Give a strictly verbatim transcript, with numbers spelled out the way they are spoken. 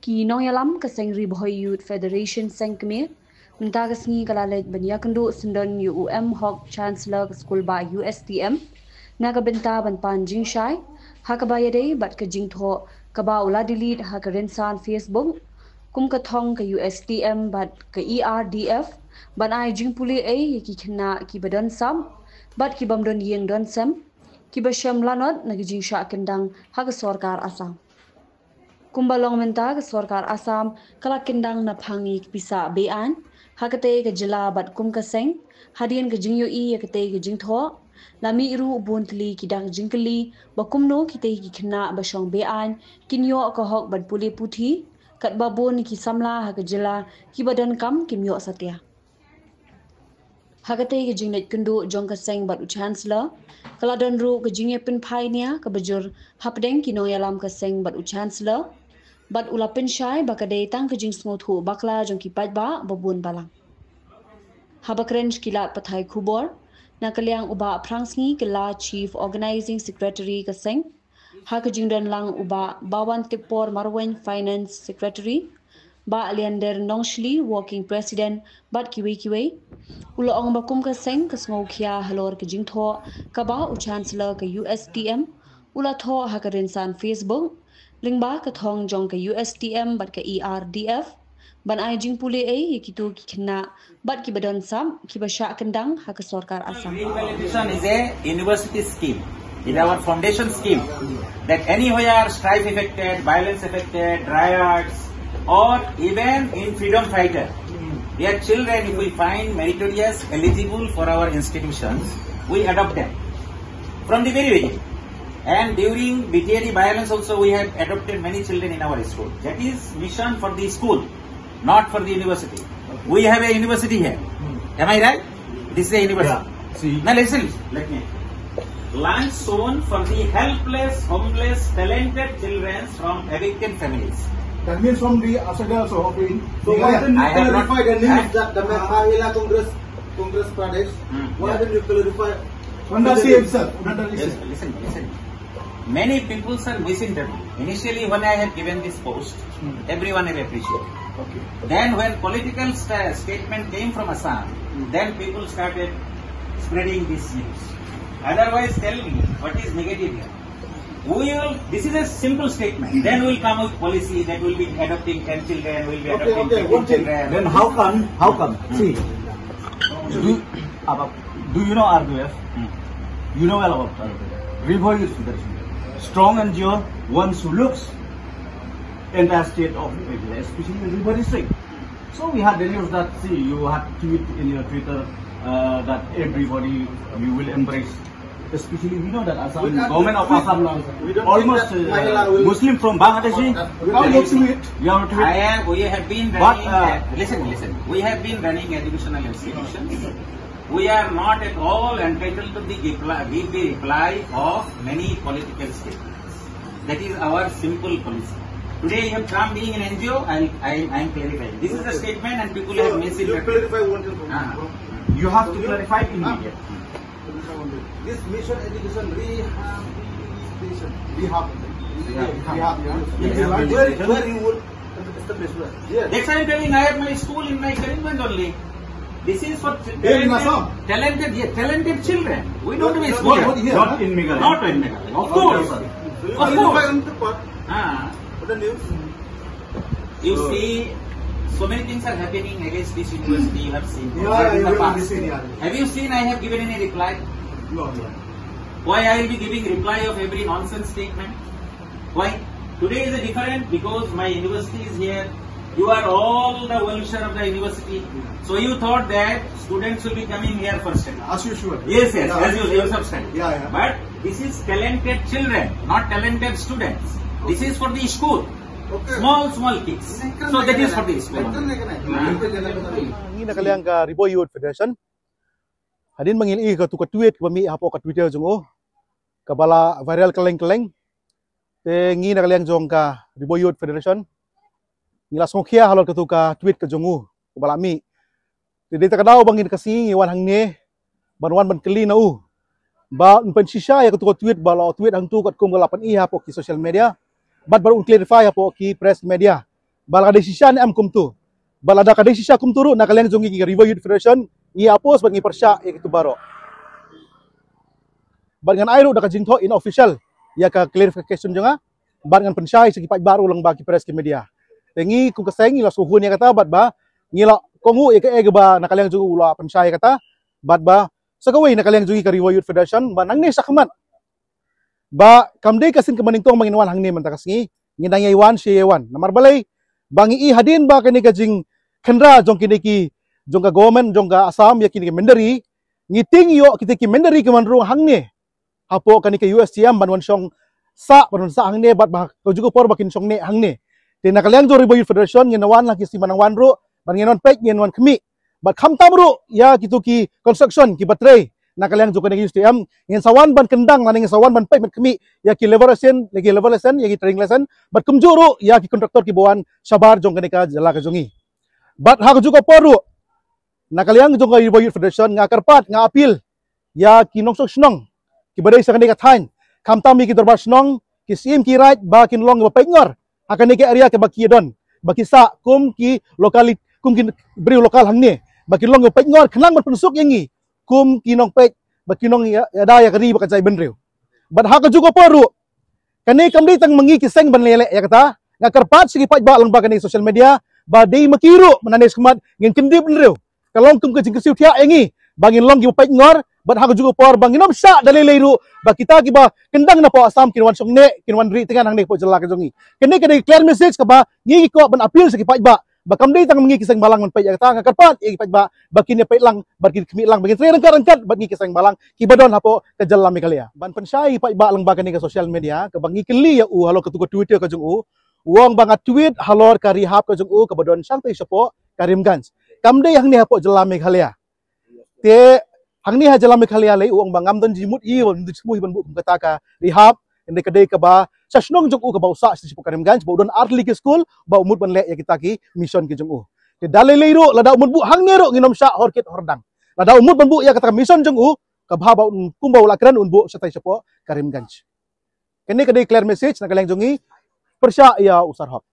Ki nongïalam ka seng Ri Bhoi Youth Federation seng kmie mynta ka sngi ka la leit ban ïakynduh syndon ïa u M Hok, Chancellor ka skul bah U S T M, na ka bynta ban pan jingshai ha kaba ïadei bad ka jingthoh kaba u la delete ha ka rynsan Facebook kum ka thong ka U S T M bad ka E R D F ban ai jingpule ei ïa ki khynnah kiba don sap bad ki bym don ïing don sem kiba shem lanot na ka jingshah kyndang ha ka sorkar Assam. Kumba long mynta, ka sorkar Assam ka la kyndang na phang ïa ki pisa beaiñ ha katei ka jylla bad kum ka seng hadien ka jingïohi ïa katei ka jingthoh. La mih ruh bun tylli ki dak jingkylli ba kumno kitei ki khynnah ba shong beaiñ kin ïoh ka hok ban pule puthi, katba bun ki samla ha ka jylla kiba donkam kim ïoh satia. Ha katei ka jingleit kynduh jong ka seng bad u Chancellor, ka la don ruh ka jingïapyn phai nia kaba jur hapdeng ki nongïalam ka seng bad u Chancellor, bad u la pynshai ba ka dei tang ka jingsngewthuh bakla jong ki paidbah ba bun balang. Haba kren sha ki lad pathai khubor na ka liang u Bah Phrangsngi Kylla, Chief Organising Secretary ka seng, ha ka jingdon lang u Bah Bawan Tipor Marwein, Finance Secretary, Bah Leander Nongshli, Working President, bad kiwei kiwei, u la ong ba kum ka seng ka sngewkhia halor ka jingthoh kaba u Chancellor ka U S T M u la thoh ha ka rynsan Facebook lyngba ka thong jong ka U S T M bad ka E R D F ban ai jingpule ei ïa kito ki khynnah bad kiba don sap kiba shah kyndang ha ka sorkar Assam. Rehabilitation is a university scheme. It's our foundation scheme that anywhere strife affected, violence affected, riots, or even in freedom fighter, their children, if we find meritorious, eligible for our institutions, we adopt them from the very beginning. And during B T A D violence also, we have adopted many children in our school. That is mission for the school, not for the university. We have a university here. Am I right? This is a university. Yeah. See. Now listen, let me. Lunch shown for the helpless, homeless, talented children from evicted families. That means from the outside also, okay. So why don't you clarify the news that the Mahila Congress, Congress Pradesh? Hmm. Why don't you clarify? Under C M, sir. Under C M. Listen, listen, listen. Many people are misinterpreting. Initially, when I had given this post, everyone had appreciated. Okay. Then, when political sta- statement came from Assam, then people started spreading this news. Otherwise, tell me, what is negative here? We will, this is a simple statement. Then we'll come with policy that we'll be adopting ten children, we'll be adopting fifteen children. Then how come, how come? See, do, about, do you know R B F? You know well about R B F. Ri Bhoi Youth Federation. Strong N G O, one who looks entire state of Meghalaya, especially Ri Bhoi district. So we had the news that, see, you had tweet in your Twitter uh, that everybody you will embrace. Especially, we know that Assam, government of Assam, almost uh, Muslim from Bangladeshi. Without your tweet. You have a tweet. I have, we have been running, but, uh, listen, listen. We have been running educational institutions. We are not at all entitled to the reply, give the reply of many political statements. That is our simple policy. Today you have come being an N G O, I, I, I am clarifying. This is a statement and people have misinterpreted. Clarify one thing. Ah. You have to clarify immediately. This mission education rehabilitation. Rehab. Rehab. Where, where you would establish where? Yes. That's why I'm telling I have my school in my Karimganj only. This is for talented, talented, yes, talented children. We don't have a school. Not in Meghalaya. Not in Meghalaya. Of course. Of course. Ah. You see, so many things are happening against this university you have seen. Yeah, yeah, yeah, we have seen, yeah. Have you seen I have given any reply? No, no. Why I will be giving reply of every nonsense statement? Why? Today is a different because my university is here. You are all the well-wisher of the university. So you thought that students will be coming here for study. As usual. Yes, yes, as usual, you have studied. Yeah, yeah. But this is talented children, not talented students. This is for the school. Small, small kids. So that is for the school. Ngi na ka liang ka Ri Bhoi Youth Federation. Hadien ba ngi la ïohi ïa katu ka tweet kaba mih hapoh ka Twitter jong u, kaba la viral kylleng kylleng. Te ngi na ka liang jong ka Ri Bhoi Youth Federation ngi la sngewkhia halor katu ka tweet ka jong u kaba la mih. Te dei ta ka daw ba ngi na ka sngi ngi wan hangne ban wan ban kylli na u. ba un pynshisha ïa katu ka tweet ba la tweet hangtu katkum ka la pyni hapoh ki social media, bad ba un clarify hapoh ki press media ba la ka dei shisha ne em kumtu. Ba lada ka dei shisha kumtu ruh, na ka liang jong ngi ki ka Ri Bhoi Youth Federation ngi oppose bad ngi pyrshah ïa kitu baroh. Bad ngan ai ruh da ka jingthoh in official ïa ka clarification jong nga, bad ngan pynshai sha ki paidbah ruh lyngba ki press ki media. Te ngi kum ka seng ngi la sngewhun ïa kata, bad ba ngi la kohnguh ïa kaei kaba na ka liang jong u la pynshai ïa kata, bad ba sa kawei na ka liang jong ngi ka Ri Bhoi Youth Federation ba nangne shakhmat ba kam dei ka sien kaba nyngkong ba ngin wan hangne mynta ka sngi, ngin dang ïai wan shi ïai wan. Namar balei? Ba ngi i hadien ba kane ka jingkhynra jong kine ki, jong ka government jong ka Assam ïa kine ki mynder ri, ngi tieng ïoh kita ki mynder ri ki wan rung hangne hapoh kane ka U S T M ban wan shong sah, ban wan sah hangne, bad ba ka juh ka por ba kin shong neh hangne. Te na ka liang jong Ri Bhoi Youth Federation ngin wan la ki sngi ban nang wan ruh, ban ngin wan peit, ngin wan khmih. Bad khamtam ruh ïa kitu ki construction kiba trei na ka liang jong kane ka U S T M, ngin sa wan ban kyndang lane ngin sa wan ban peit ban khmih ïa ki level lesson, ïa ki level lesson, ïa ki trading lesson, bad kumjuh ruh ïa ki contractor kiba wan shabar jong kane ka jylla ka jong ngi. Bad ha ka juh ka por ruh, na ka liang jong ka Ri Bhoi Youth Federation nga kyrpad, nga appeal ïa ki nongshong shnong kiba dei sha kane ka thaiñ, khamtam ïa ki dorbar shnong, ki syiem ki raid, ba kin long ba peit ngor ha kane ka area kaba ki don, ba ki sah kum ki lokal, kum ki briew lokal hangne, ba kin long ba peit ngor khnang ban pynsuk ïa ngi kum ki nongpeit, ba kin long ïa, ïada ïa ka ri bad ka jaitbynriew. Bad ha ka juh ka por ruh, kane kam dei tang ma ngi ki seng ban leh leh ïa kata, nga kyrpad sha ki paidbah lyngba kane social media ba dei ma ki ruh mynta ne shakhmat ngin kyntiew bynriew. Ka long kum ka jingkyrsiew thiah ïa ngi ba ngin long kiba peit ngor, bad ha ka juh ka por ba ngin ym shah da lei lei ruh ba kita kiba kyndang napoh Assam kin wan shong neh, kin wan rieh tngen hangne hapoh jylla ka jong ngi. Kane ka dei clear message kaba ngi ngi kwah ban appeal sha ki paidbah ba kam dei tang ma ngi ki seng balang ban peit ïa kata, nga kyrpad ïa ki paidbah ba kin ïa peit lang, ba kin khmih lang, ba kin trei ryngkat ryngkat bad ngi ki seng balang kiba don hapoh ka jylla Meghalaya. Ban pynshai ïa ki paidbah lyngba kane ka social media kaba ngi kylli ïa u halor katu ka Twitter ka jong u, u ong ba nga tweet halor ka rehab ka jong u kaba don shangtai shapoh Karimganj. Kam dei hangne hapoh jylla Meghalaya. Te hangne ha jylla Meghalaya lei u ong ba ngam don jingmut hi, ngam don jingmut hi ban buh kum kata ka rehab. Hynrei ka dei kaba sha shnong jong u kaba u sah shapoh Karimganj, ba u don ar tylli ki skul ba u mut ban leh ïa kita ki mission ki jong u. Te da lei lei ruh, lada u mut buh hangne ruh ngin ym shah hor kit hor dang. Lada u mut ban buh ïa kata ka mission jong u, ka bha ba un, kumba u la kren, un buh shatai shapoh Karimganj. Kane ka dei clear message na ka liang jong ngi, pyrshah ïa u Sar Hok.